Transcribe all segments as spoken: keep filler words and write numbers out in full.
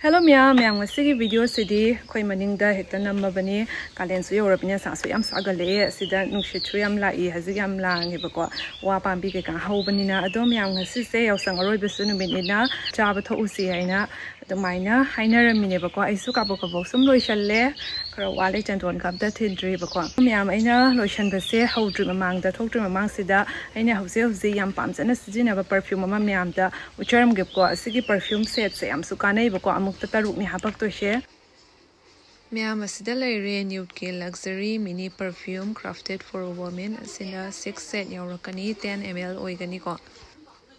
Hello ꯃꯌꯥꯝ, ꯃꯌꯥꯝ ꯉꯁꯤꯒꯤ ꯚꯤꯗꯤꯑꯣꯁꯤꯗꯤ ꯑꯩꯈꯣꯏ ꯃꯅꯤꯡꯗ ꯍꯦꯛꯇ ꯅꯝꯃꯕꯅꯤ꯫ ꯀꯥꯂꯦꯟꯁꯨ ꯌꯧꯔꯕꯅꯤꯅ ꯁꯥꯁꯨ ꯌꯥꯝ ꯁꯥꯒꯠꯂꯛꯑꯦ꯫ ꯑꯁꯤꯗ ꯅꯨꯡꯁꯤꯠꯁꯨ ꯌꯥꯝ ꯂꯥꯛꯏ, ꯍꯧꯖꯤꯛ ꯌꯥꯝ ꯂꯥꯡꯉꯦꯕꯀꯣ, ꯋꯥ ꯄꯥꯝꯕꯤ ꯀꯩꯀꯥ ꯍꯧꯕꯅꯤꯅ꯫ ꯑꯗꯣ ꯃꯌꯥꯝ, ꯉꯁꯤꯁꯦ ꯌꯥꯎꯁꯪ ꯑꯔꯣꯏꯕꯁꯨ ꯅꯨꯃꯤꯠꯅꯤꯅ ꯆꯥꯕ ꯊꯛꯎꯁꯤ ꯍꯥꯏꯅ ꯑꯗꯨꯃꯥꯏꯅ ꯍꯥꯏꯅꯔꯝꯃꯤꯅꯦꯕꯀꯣ꯫ ꯑꯩꯁꯨ ꯀꯥꯕꯣꯛ ꯀꯥꯕꯣꯛ ꯁꯨꯝ ꯂꯣꯏꯁꯜꯂꯦ, ꯈꯔ ꯋꯥꯠꯂꯦ, ꯆꯟꯗꯣꯟꯒ ꯑꯝꯇ ꯊꯤꯟꯗ꯭ꯔꯤꯕꯀꯣ꯫ ꯃꯌꯥꯝ, ꯑꯩꯅ ꯂꯣꯏꯁꯟꯕꯁꯦ ꯍꯧꯗ꯭ꯔꯤ ꯃꯃꯥꯡꯗ, ꯊꯣꯛꯇ꯭ꯔꯤ ꯃꯃꯥꯡꯁꯤꯗ ꯑꯩꯅ ꯍꯧꯖꯤꯛ ꯍꯧꯖꯤꯛ ꯌꯥꯝ ꯄꯥꯝꯖꯅ ꯁꯤꯖꯤꯟꯅꯕ ꯄꯔꯐ꯭ꯌꯨꯝ ꯑꯃ ꯃꯌꯥꯝꯗ ꯎꯠꯆꯔꯝꯒꯦꯕꯀꯣ꯫ ꯑꯁꯤꯒꯤ ꯄꯔꯐ꯭ꯌꯨꯝ ꯁꯦꯠꯁꯦ ꯌꯥꯝꯁꯨ ꯀꯥꯟꯅꯩꯕꯀꯣ, ꯑꯃꯨꯛꯇ ꯇꯔꯨꯛꯅꯤ ꯍꯥꯄꯛꯇꯣꯏꯁꯦ꯫ ꯃꯌꯥꯝ, ꯑꯁꯤꯗ ꯂꯩꯔꯦ ꯅ꯭ꯌꯨꯠꯀꯤ luxury mini perfume crafted for women꯫ ꯑꯁꯤꯅ six set ꯌꯧꯔꯛꯀꯅꯤ, ten ml ꯑꯣꯏꯒꯅꯤꯀꯣ꯫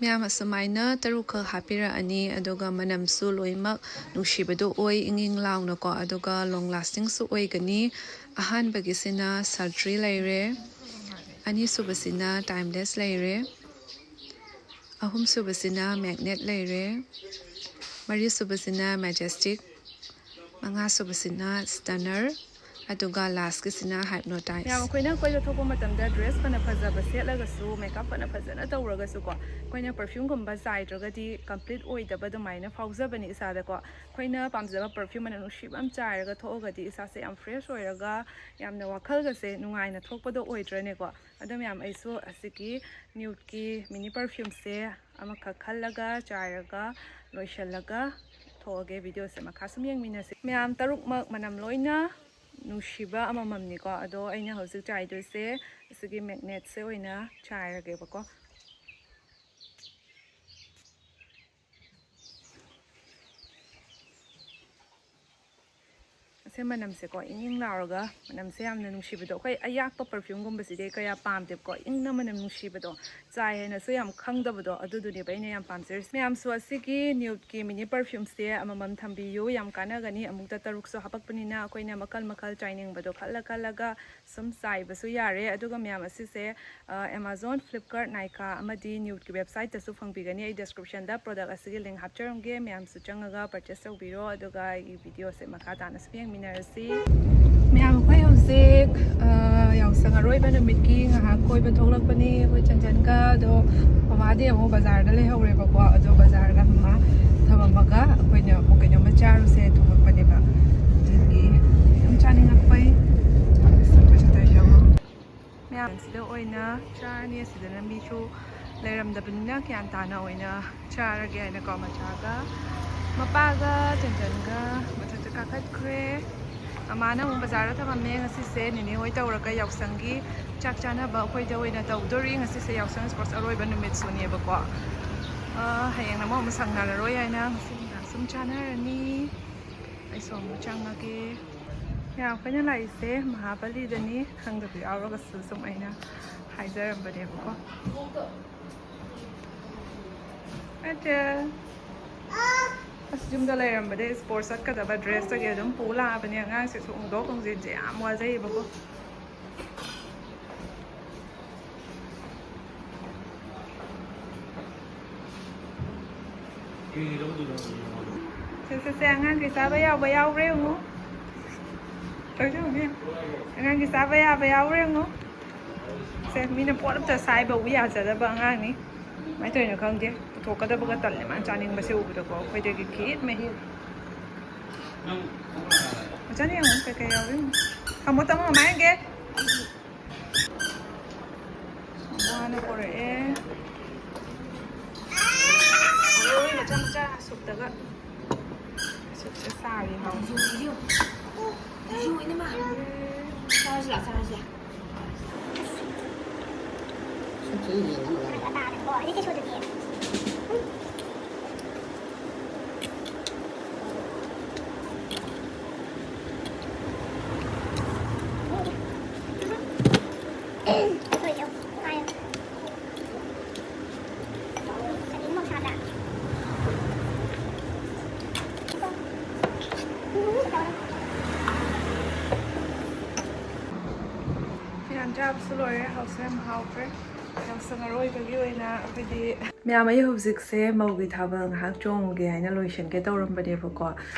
ꯃꯌꯥꯝ, ꯑꯁꯨꯃꯥꯏꯅ ꯇꯔꯨꯛꯈꯛ ꯍꯥꯞꯄꯤꯔꯛꯑꯅꯤ, ꯑꯗꯨꯒ ꯃꯅꯝꯁꯨ ꯂꯣꯏꯅꯃꯛ ꯅꯨꯡꯁꯤꯕꯗꯣ ꯑꯣꯏ, ꯏꯪ ꯏꯪ ꯂꯥꯎꯅꯀꯣ, ꯑꯗꯨꯒ long lastingꯁꯨ ꯑꯣꯏꯒꯅꯤ꯫ ꯑꯍꯥꯟꯕꯒꯤꯁꯤꯅ Sartre ꯂꯩꯔꯦ, ꯑꯅꯤꯁꯨꯕꯁꯤꯅ Timeless ꯂꯩꯔꯦ, ꯑꯍꯨꯝꯁꯨꯕꯁꯤꯅ Magnet ꯂꯩꯔꯦ, ꯃꯔꯤꯁꯨꯕꯁꯤꯅ Majestic, ꯃꯉꯥꯁꯨꯕꯁꯤꯅ Stunner, ꯑꯗꯨꯒ lastꯀꯤꯁꯤꯅ Hypnotize꯫ ꯃꯌꯥꯝ, ꯑꯩꯈꯣꯏꯅ ꯀꯣꯏꯕ ꯊꯣꯛꯄ ꯃꯇꯝꯗ dress ꯐꯅ ꯐꯖꯕ ꯁꯦꯠꯂꯒꯁꯨ, makeup ꯐꯅ ꯐꯖꯅ ꯇꯧꯔꯒꯁꯨꯀꯣ, ꯑꯩꯈꯣꯏꯅ perfumeꯒꯨꯝꯕ ꯆꯥꯏꯗ꯭ꯔꯒꯗꯤ complete ꯑꯣꯏꯗꯕ ꯑꯗꯨꯃꯥꯏꯅ ꯐꯥꯎꯖꯕꯅꯤ ꯏꯁꯥꯗꯀꯣ꯫ ꯑꯩꯈꯣꯏꯅ ꯄꯥꯝꯖꯕ perfume ꯃꯅꯝ ꯅꯨꯡꯁꯤꯕ ꯑꯃ ꯆꯥꯏꯔꯒ ꯊꯣꯛꯑꯒꯗꯤ ꯏꯁꯥꯁꯦ ꯌꯥꯝ fresh ꯑꯣꯏꯔꯒ ꯌꯥꯝꯅ ꯋꯥꯈꯜꯒꯁꯦ ꯅꯨꯡꯉꯥꯏꯅ ꯊꯣꯛꯄꯗꯣ ꯑꯣꯏꯗ꯭ꯔꯅꯦꯀꯣ꯫ ꯑꯗꯣ ꯃꯌꯥꯝ, ꯑꯩꯁꯨ ꯑꯁꯤꯒꯤ ꯅ꯭ꯌꯨꯠꯀꯤ mini perfumeꯁꯦ ꯑꯃꯈꯛ ꯈꯜꯂꯒ ꯆꯥꯏꯔꯒ ꯂꯣꯏꯁꯤꯜꯂꯒ ꯊꯣꯛꯑꯒꯦ꯫ ꯚꯤꯗꯤꯑꯣꯁꯦ ꯃꯈꯥ ꯁꯨꯝ ꯌꯦꯡꯃꯤꯟꯅꯁꯦ꯫ ꯃꯌꯥꯝ, ꯇꯔꯨꯛꯃꯛ ꯃꯅꯝ ꯂꯣꯏꯅ ꯅꯨꯡꯁꯤꯕ ꯑꯃꯃꯝꯅꯤꯀꯣ꯫ ꯑꯗꯣ ꯑꯩꯅ ꯍꯧꯖꯤꯛ ꯆꯥꯏꯗꯣꯏꯁꯦ ꯑꯁꯤꯒꯤ Magnetꯁꯦ ꯑꯣꯏꯅ ꯆꯥꯏꯔꯒꯦꯕꯀꯣ꯫ ꯑꯁꯦ ꯃꯅꯝꯁꯦꯀꯣ, ꯏꯪ ꯏꯪ ꯂꯥꯎꯔꯒ ꯃꯅꯝꯁꯦ ꯌꯥꯝꯅ ꯅꯨꯡꯁꯤꯕꯗꯣ꯫ ꯑꯩꯈꯣꯏ ꯑꯌꯥꯛꯄ perfumeꯒꯨꯝꯕꯁꯤꯗꯤ ꯑꯩ ꯀꯌꯥ ꯄꯥꯝꯗꯦꯕꯀꯣ, ꯏꯪꯅ ꯃꯅꯝ ꯅꯨꯡꯁꯤꯕꯗꯣ, ꯆꯥꯏ ꯍꯥꯏꯅꯁꯨ ꯌꯥꯝ ꯈꯪꯗꯕꯗꯣ, ꯑꯗꯨꯗꯨꯅꯦꯕ ꯑꯩꯅ ꯌꯥꯝ ꯄꯥꯝꯖꯔꯤꯁꯦ꯫ ꯃꯌꯥꯝꯁꯨ ꯑꯁꯤꯒꯤ ꯅ꯭ꯌꯨꯠꯀꯤ mini perfumeꯁꯦ ꯑꯃꯃꯝ ꯊꯝꯕꯤꯌꯨ, ꯌꯥꯝ ꯀꯥꯟꯅꯒꯅꯤ꯫ ꯑꯃꯨꯛꯇ ꯇꯔꯨꯛꯁꯨ ꯍꯥꯄꯛꯄꯅꯤꯅ ꯑꯩꯈꯣꯏꯅ ꯃꯈꯜ ꯃꯈꯜ ꯆꯥꯏꯅꯤꯡꯕꯗꯣ ꯈꯜꯂ ꯈꯜꯂꯒ ꯁꯨꯝ ꯆꯥꯏꯕꯁꯨ ꯌꯥꯔꯦ꯫ ꯑꯗꯨꯒ ꯃꯌꯥꯝ, ꯑꯁꯤꯁꯦ ꯑ, Amazon, Flipkart, Nykaa ꯑꯃꯗꯤ ꯅ꯭ꯌꯨꯠꯀꯤ websiteꯇꯁꯨ ꯐꯪꯕꯤꯒꯅꯤ꯫ ꯑꯩ descriptionꯗ product ꯑꯁꯤꯒꯤ link ꯍꯥꯞꯆꯔꯝꯒꯦ, ꯃꯌꯥꯝꯁꯨ ꯆꯪꯉꯒ purchase ꯇꯧꯕꯤꯔꯣ꯫ ꯑꯗꯨꯒ ꯑꯩꯒꯤ ꯚꯤꯗꯤꯑꯣꯁꯦ ꯃꯈꯥ ꯇꯥꯅ ꯁꯨꯝ ꯌꯦꯡꯃꯤꯟꯅꯔꯁꯤ꯫ ꯃꯌꯥꯝ, ꯑꯩꯈꯣꯏ ꯍꯧꯖꯤꯛ, ꯑ, ꯌꯥꯎꯁꯪ ꯑꯔꯣꯏꯕ ꯅꯨꯃꯤꯠꯀꯤ ꯉꯥꯏꯍꯥꯛ ꯀꯣꯏꯕ ꯊꯣꯛꯂꯛꯄꯅꯤ ꯑꯩꯈꯣꯏ ꯆꯟꯆꯟꯒ꯫ ꯑꯗꯣ ꯃꯃꯥꯗꯤ ꯑꯃꯨꯛ ꯕꯖꯥꯔꯗ ꯂꯩꯍꯧꯔꯦꯕꯀꯣ, ꯑꯗꯣ ꯕꯖꯥꯔꯗ ꯃꯃꯥ ꯊꯝꯃꯝꯃꯒ ꯑꯩꯈꯣꯏꯅ ꯑꯃꯨꯛ ꯀꯩꯅꯣꯝꯃ ꯆꯥ ꯆꯥꯅꯤ꯫ ꯑꯁꯤꯗꯅ ꯃꯤꯁꯨ ꯂꯩꯔꯝꯗꯕꯅꯤꯅ ꯒ꯭ꯌꯥꯟ ꯇꯥꯅ ꯑꯣꯏꯅ ꯆꯥꯔꯒꯦ ꯍꯥꯏꯅꯀꯣ, ꯃꯆꯥꯒ ꯃꯄꯥꯒ ꯆꯟꯆꯟꯒ ꯃꯊꯛꯇ ꯀꯥꯈꯠꯈ꯭ꯔꯦ꯫ ꯃꯃꯥꯅ ꯑꯃꯨꯛ ꯕꯖꯥꯔꯗ ꯊꯝꯃꯝꯃꯦ꯫ ꯉꯁꯤꯁꯦ ꯅꯦꯅꯦ ꯍꯣꯏ ꯇꯧꯔꯒ ꯌꯥꯎꯁꯪꯒꯤ ꯆꯥꯛ ꯆꯥꯅꯕ ꯑꯩꯈꯣꯏꯗ ꯑꯣꯏꯅ ꯇꯧꯗꯣꯔꯤ꯫ ꯉꯁꯤꯁꯦ ꯌꯥꯎꯁꯪ ꯁ꯭ꯄꯣꯔꯠꯁ ꯑꯔꯣꯏꯕ ꯅꯨꯃꯤꯠꯁꯨꯅꯦꯕꯀꯣ꯫ ꯑ, ꯍꯌꯦꯡꯅ ꯑꯃꯨꯛ, ꯑꯃꯨꯛ ꯁꯪꯅꯔꯔꯣꯏ ꯍꯥꯏꯅ ꯉꯁꯤ ꯅꯨꯡꯗꯥꯡ ꯁꯨꯝ ꯆꯥꯅꯔꯅꯤ꯫ ꯑꯩꯁꯨ ꯑꯃꯨꯛ ꯆꯪꯉꯒꯦ꯫ ꯌꯥꯝ ꯑꯩꯈꯣꯏꯅ ꯂꯥꯛꯏꯁꯦ ꯃꯍꯥꯕꯂꯤꯗꯅꯤ꯫ ꯈꯪꯗꯕ ꯌꯥꯎꯔꯒꯁꯨ ꯁꯨꯝ ꯑꯩꯅ ꯍꯥꯏꯖꯔꯝꯕꯅꯦꯕꯀꯣ꯫ ꯑꯆꯥ꯫ ꯑꯁ, ꯌꯨꯝꯗ ꯂꯩꯔꯝꯕꯗꯤ ꯁ꯭ꯄꯣꯔꯠꯁ ꯆꯠꯀꯗꯕ ꯗ꯭ꯔꯦꯁꯇꯒꯤ ꯑꯗꯨꯝ ꯄꯨ ꯂꯥꯛꯑꯕꯅꯦ꯫ ꯑꯉꯥꯡꯁꯤꯁꯨ ꯍꯣꯡꯗꯣꯛ ꯍꯣꯡꯖꯤꯟꯁꯦ ꯌꯥꯝ ꯋꯥꯖꯩꯌꯦꯕꯀꯣ꯫ ꯁꯦ, ꯁꯦ, ꯁꯦ, ꯑꯉꯥꯡꯒꯤ ꯆꯥꯕ ꯌꯥꯕ ꯌꯥꯎꯕ꯭ꯔꯥ ꯌꯦꯡꯉꯨ꯫ ꯇꯧ, ꯇꯧ, ꯌꯦꯡꯉꯨ꯫ ꯑꯉꯥꯡꯒꯤ ꯆꯥꯕ ꯌꯥꯕ ꯌꯥꯎꯕ꯭ꯔꯥ ꯌꯦꯡꯉꯨ꯫ ꯁꯦ, ꯃꯤꯅ ꯄꯣꯠ ꯑꯝꯇ ꯁꯥꯏꯕ ꯎ ꯌꯥꯖꯗꯕ ꯑꯉꯥꯡꯅꯤ꯫ ꯀꯃꯥꯏꯅ ꯇꯧꯔꯤꯅꯣ ꯈꯪꯗꯦ꯫ ꯄꯨꯊꯣꯛꯀꯗꯕꯒ ꯇꯜꯂꯦ꯫ ꯃꯥꯅ ꯆꯥꯅꯤꯡꯕꯁꯦ ꯎꯕꯗꯀꯣ ꯑꯩꯈꯣꯏꯗꯒꯤ ꯈꯤꯠ ꯃꯍꯤ꯫ ꯃꯆꯥꯅ ꯌꯦꯡꯉꯨ ꯀꯩꯀꯩ ꯌꯥꯎꯔꯤ꯫ ꯊꯝꯃꯣ, ꯊꯝꯃꯣ, ꯃꯃꯥ ꯌꯦꯡꯒꯦ꯫ ꯃꯃꯥꯅ ꯄꯨꯔꯛꯑꯦ꯫ ꯃꯔꯣꯏ ꯃꯆꯥ ꯃꯆꯥ ꯁꯨꯞꯇꯒ꯫ ꯁꯨꯞꯁꯦ ꯁꯥꯔꯤ ꯍꯥꯎ꯫ ꯌꯨ, ꯌꯨ꯫ ꯌꯨ, ꯏꯅꯝꯃ꯫ ꯆꯥꯔꯁꯤ ꯂꯥꯛꯑꯣ, ꯆꯥꯔꯁꯤ ꯂꯥꯛꯑꯣ꯫ ꯁꯨꯞꯁꯦ ꯌꯦꯡꯉꯒ꯫ ꯐꯤꯔꯣꯟ ꯆꯥꯕꯁꯨ ꯂꯣꯏꯔꯦ꯫ ꯍꯥꯎꯁꯨ ꯌꯥꯝ ꯍꯥꯎꯈ꯭ꯔꯦ꯫ ꯌꯥꯎꯁꯪ ꯑꯔꯣꯏꯕꯒꯤ ꯑꯣꯏꯅ ꯑꯩꯈꯣꯏꯗꯤ ꯃꯌꯥꯝ, ꯑꯩ ꯍꯧꯖꯤꯛꯁꯦ ꯃꯧꯒꯤ ꯊꯥꯕꯜ ꯉꯥꯏꯍꯥꯛ ꯆꯣꯡꯉꯨꯒꯦ ꯍꯥꯏꯅ ꯂꯣꯏꯁꯤꯟꯒꯦ ꯇꯧꯔꯝꯕꯅꯦꯕꯀꯣ꯫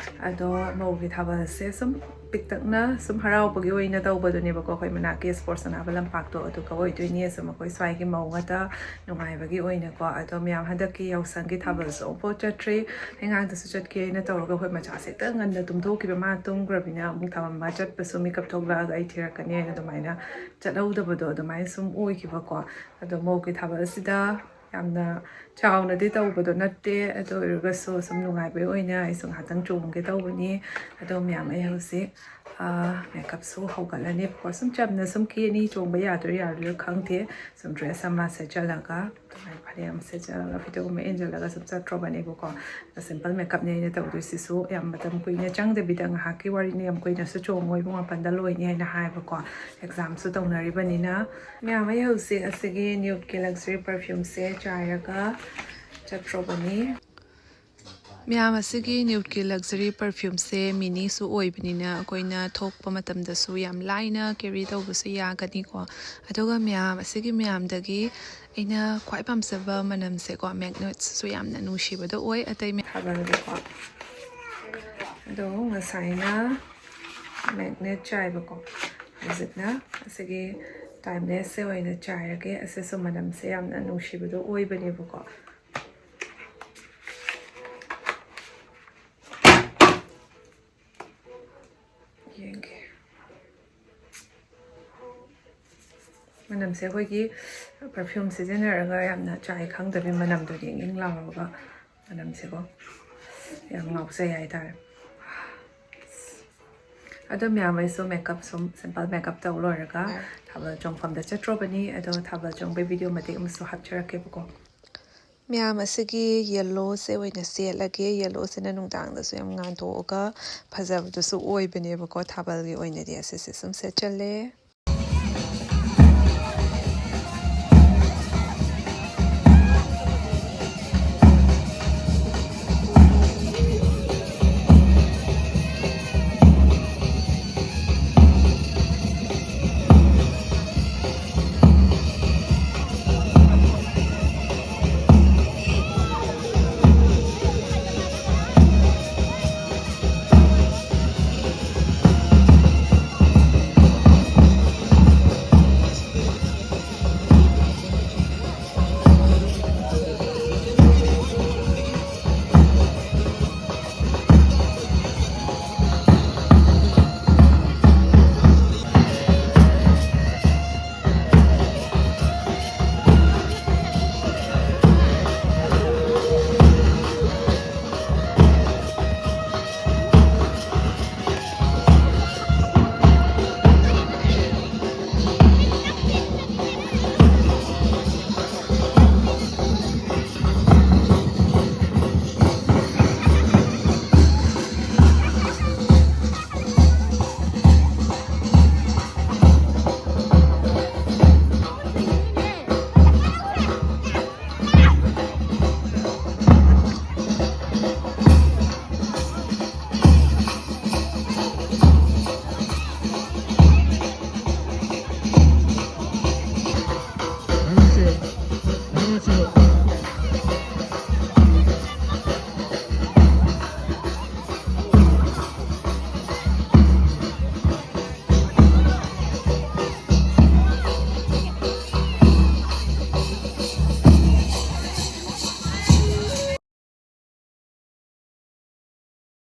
ꯑꯗꯣ ꯃꯧꯒꯤ ꯊꯥꯕꯜꯁꯦ ꯁꯨꯝ ꯄꯤꯛꯇꯛꯅ ꯁꯨꯝ ꯍꯔꯥꯎꯕꯒꯤ ꯑꯣꯏꯅ ꯇꯧꯕꯗꯨꯅꯦꯕꯀꯣ꯫ ꯑꯩꯈꯣꯏ ꯃꯅꯥꯛꯀꯤ ꯁ꯭ꯄꯣꯔꯠꯁ ꯁꯥꯟꯅꯕ ꯂꯝꯄꯥꯛꯇꯣ ꯑꯗꯨ ꯀꯧ ꯑꯣꯏꯗꯣꯏꯅꯤ꯫ ꯁꯨꯝ ꯑꯩꯈꯣꯏ ꯁ꯭ꯋꯥꯏꯒꯤ ꯃꯧ ꯉꯥꯛꯇ ꯅꯨꯡꯉꯥꯏꯕꯒꯤ ꯑꯣꯏꯅꯀꯣ꯫ ꯑꯗꯣ ꯃꯌꯥꯝ, ꯍꯟꯗꯛꯀꯤ ꯌꯥꯎꯁꯪꯒꯤ ꯊꯥꯕꯜꯁꯨ ꯑꯃꯨꯛꯐꯥꯎ ꯆꯠꯇ꯭ꯔꯤ꯫ ꯑꯩꯉꯥꯡꯗꯁꯨ ꯆꯠꯀꯦ ꯍꯥꯏꯅ ꯇꯧꯔꯒ ꯑꯩꯈꯣꯏ ꯃꯆꯥꯁꯦ ꯍꯦꯛꯇ ꯉꯟꯅ ꯇꯨꯝꯊꯣꯛꯈꯤꯕ꯫ ꯃꯥ ꯇꯨꯝꯈ꯭ꯔꯕꯅꯤꯅ ꯑꯃꯨꯛ ꯊꯥꯕꯜ ꯃꯥ ꯆꯠꯄꯁꯨ ꯃꯤꯀꯞ ꯊꯣꯛꯂꯛꯑꯒ ꯑꯩ ꯊꯤꯔꯛꯀꯅꯤ ꯍꯥꯏꯅ ꯑꯗꯨꯃꯥꯏꯅ ꯆꯠꯍꯧꯗꯕꯗꯣ ꯑꯗꯨꯃꯥꯏꯅ ꯁꯨꯝ ꯑꯣꯏꯈꯤꯕꯀꯣ꯫ ꯑꯗꯣ ꯃꯧꯒꯤ ꯊꯥꯕꯜꯁꯤꯗ ꯌꯥꯝꯅ ꯆꯥꯎꯅꯗꯤ ꯇꯧꯕꯗꯣ ꯅꯠꯇꯦ, ꯑꯗꯨ ꯑꯣꯏꯔꯒꯁꯨ ꯁꯨꯝ ꯅꯨꯡꯉꯥꯏꯕꯒꯤ ꯑꯣꯏꯅ ꯑꯩꯁꯨ ꯉꯥꯏꯍꯥꯛꯇꯪ ꯆꯣꯡꯒꯦ ꯇꯧꯕꯅꯤ꯫ ꯑꯗꯣ ꯃꯌꯥꯝ, ꯑꯩ ꯍꯧꯖꯤꯛ ꯃꯦꯀꯞꯁꯨ ꯍꯧꯒꯠꯂꯅꯦꯕꯀꯣ꯫ ꯁꯨꯝ ꯆꯝꯅ ꯁꯨꯝ ꯀꯦꯅꯤ, ꯆꯣꯡꯕ ꯌꯥꯗꯣꯏꯔꯥ ꯌꯥꯔꯣꯏꯗꯣꯏꯔꯥ ꯈꯪꯗꯦ꯫ ꯁꯨꯝ ꯗ꯭ꯔꯦꯁ ꯑꯃ ꯁꯦꯠꯆꯜꯂꯒ ꯑꯗꯨꯃꯥꯏꯅ ꯐꯅꯦꯛ ꯑꯃ ꯁꯦꯠꯆꯜꯂꯒ ꯐꯤꯗꯛ ꯑꯃ ꯏꯟꯁꯤꯜꯂꯒ ꯁꯨꯝ ꯆꯠꯇ꯭ꯔꯣꯕꯅꯦꯕꯀꯣ꯫ ꯁꯤꯝꯄꯜ ꯃꯦꯀꯞꯅꯦ ꯑꯩꯅ ꯇꯧꯗꯣꯏꯁꯤꯁꯨ꯫ ꯌꯥꯝ ꯃꯇꯝ ꯀꯨꯏꯅ ꯆꯪꯗꯕꯤꯗ ꯉꯥꯏꯍꯥꯛꯀꯤ ꯋꯥꯔꯤꯅꯤ, ꯌꯥꯝ ꯀꯨꯏꯅꯁꯨ ꯆꯣꯡꯉꯣꯏ, ꯄꯨꯡ ꯃꯥꯄꯟꯗ ꯂꯣꯏꯅꯤ ꯍꯥꯏꯅ ꯍꯥꯏꯕꯀꯣ꯫ ꯑꯦꯛꯖꯥꯝꯁꯨ ꯇꯧꯅꯔꯤꯕꯅꯤꯅ꯫ ꯃꯌꯥꯝ, ꯑꯩ ꯍꯧꯖꯤꯛ ꯑꯁꯤꯒꯤ ꯅ꯭ꯌꯨꯠꯀꯤ ꯂꯛꯖꯔꯤ ꯄꯔꯐ꯭ꯌꯨꯝꯁꯦ ꯆꯥꯏꯔꯒ ꯆꯠꯇ꯭ꯔꯣꯕꯅꯤ꯫ ꯃꯌꯥꯝ, ꯑꯁꯤꯒꯤ ꯅ꯭ꯌꯨꯠꯀꯤ ꯂꯛꯖꯔꯤ ꯄꯔꯐ꯭ꯌꯨꯝꯁꯦ ꯃꯤꯅꯤꯁꯨ ꯑꯣꯏꯕꯅꯤꯅ ꯑꯩꯈꯣꯏꯅ ꯊꯣꯛꯄ ꯃꯇꯝꯗꯁꯨ ꯌꯥꯝ ꯂꯥꯏꯅ ꯀꯦꯔꯤ ꯇꯧꯕꯁꯨ ꯌꯥꯒꯅꯤꯀꯣ꯫ ꯑꯗꯨꯒ ꯃꯌꯥꯝ, ꯑꯁꯤꯒꯤ ꯃꯌꯥꯝꯗꯒꯤ ꯑꯩꯅ ꯈ꯭ꯋꯥꯏ ꯄꯥꯝꯖꯕ ꯃꯅꯝꯁꯦꯀꯣ, ꯃꯦꯒꯅꯦꯠꯁꯤꯁꯨ ꯌꯥꯝꯅ ꯅꯨꯡꯁꯤꯕꯗꯣ ꯑꯣꯏ꯫ ꯑꯇꯩ ꯃꯌꯥꯝ ꯊꯥꯕꯜꯒꯤꯀꯣ꯫ ꯑꯗꯣ ꯉꯁꯥꯏꯅ ꯃꯦꯒꯅꯦꯠ ꯆꯥꯏꯕꯀꯣ, ꯍꯧꯖꯤꯛꯅ ꯑꯁꯤꯒꯤ ꯇꯥꯏꯝꯂꯦꯁꯁꯦ ꯑꯣꯏꯅ ꯆꯥꯏꯔꯒꯦ꯫ ꯑꯁꯤꯁꯨ ꯃꯅꯝꯁꯦ ꯌꯥꯝꯅ ꯅꯨꯡꯁꯤꯕꯗꯣ ꯑꯣꯏꯕꯅꯦꯕꯀꯣ꯫ ꯌꯦꯡꯒꯦ꯫ ꯃꯅꯝꯁꯦ ꯑꯩꯈꯣꯏꯒꯤ ꯄꯔꯐ꯭ꯌꯨꯝ ꯁꯤꯖꯤꯟꯅꯔꯒ ꯌꯥꯝꯅ ꯆꯥꯏ ꯈꯪꯗꯕꯤ ꯃꯅꯝꯗꯣ ꯌꯦꯡ ꯌꯦꯡ ꯂꯥꯎꯔꯒ ꯃꯅꯝꯁꯦꯀꯣ ꯌꯥꯝ ꯉꯥꯎꯖꯩ ꯍꯥꯏꯇꯥꯔꯦ꯫ ꯑꯗꯣ ꯃꯌꯥꯝ, ꯑꯩꯁꯨ ꯃꯦꯀꯞ ꯁꯨꯝ ꯁꯤꯝꯄꯜ ꯃꯦꯀꯞ ꯇꯧ ꯂꯣꯏꯔꯒ ꯊꯥꯕꯜ ꯆꯣꯡꯐꯝꯗ ꯆꯠꯇ꯭ꯔꯣꯕꯅꯤ꯫ ꯑꯗꯣ ꯊꯥꯕꯜ ꯆꯣꯡꯕꯩ ꯚꯤꯗꯤꯑꯣ ꯃꯇꯦꯛ ꯑꯃꯁꯨ ꯍꯥꯞꯆꯔꯛꯀꯦꯕꯀꯣ꯫ ꯃꯌꯥꯝ, ꯑꯁꯤꯒꯤ ꯌꯦꯜꯂꯣꯁꯦ ꯑꯣꯏꯅ ꯁꯦꯠꯂꯒꯦ꯫ ꯌꯦꯜꯂꯣꯁꯤꯅ ꯅꯨꯡꯗꯥꯡꯗꯁꯨ ꯌꯥꯝ ꯉꯥꯟꯊꯣꯛꯑꯒ ꯐꯖꯕꯗꯨꯁꯨ ꯑꯣꯏꯕꯅꯦꯕꯀꯣ꯫ ꯊꯥꯕꯜꯒꯤ ꯑꯣꯏꯅꯗꯤ ꯑꯁꯤꯁꯦ ꯁꯨꯝ ꯁꯦꯠꯆꯜꯂꯦ꯫